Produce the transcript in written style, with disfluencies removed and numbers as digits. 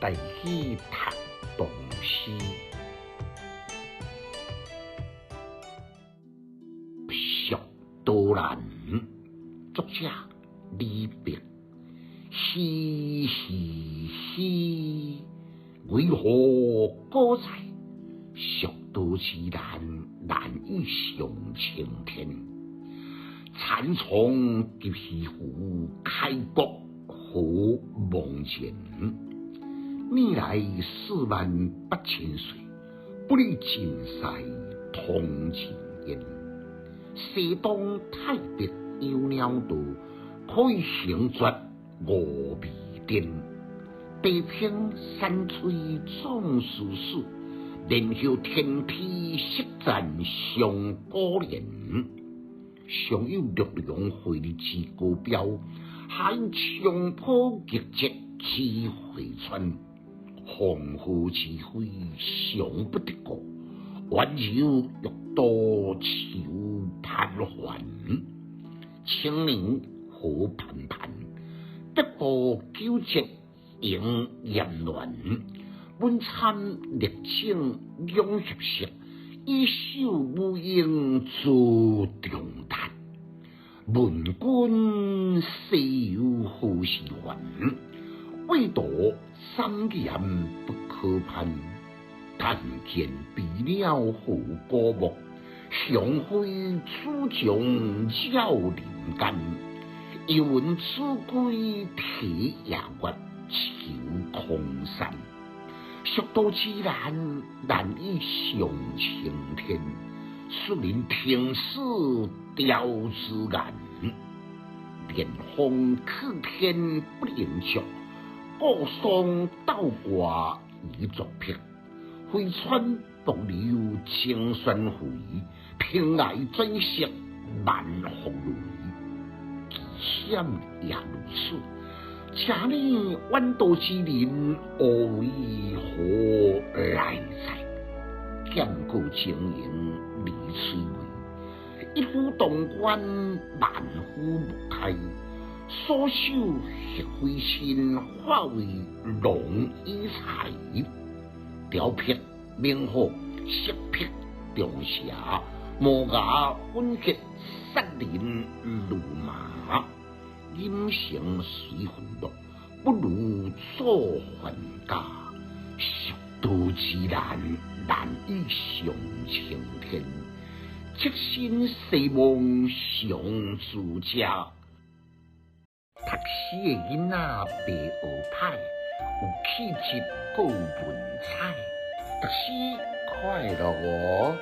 台語讀唐詩。蜀道難，作者李白。唏唏唏，為何古在？蜀道之難，難以上青天。蠶叢及魚鳧，開國何茫然。年來48,000歲，不理盡世通人煙。西東太白有鳥道，可以行絕峨眉巔。地平山吹壯士死，然後天梯色戰上古連。上有陸龍會之高標，下有長坡逆折之回川。黃河之水尚不得過，宛如欲墮愁盤桓。青年何盤盤，北部糾結迎炎巒。文參歷政勇俠色，以守武英做重擔。問君西遊何時還？魏道三岩不可攀。但見悲鳥何孤木，雄飛此將擾人間。猶聞子規啼夜月，愁空山。蜀道之難，難以上青天。使人聽死雕之眼。連峰去天不能觸，高霜倒掛疑作癖。飛川瀑流清旋回，平崖轉色萬伏雷。其險也如此，請你遠道之人，何為何來哉？劍過晶瑩離翠微，一夫當關，萬夫莫開。所守黑灰身，化為龍以財。雕癖猛虎，石癖長蛇，磨牙吻血殺人如麻。飲成隨份樂，不如做還家。蜀道之難，難以上青天。赤身西望上自家。讀書的囡仔袂學歹，有氣質閣有文采。讀書快樂哦。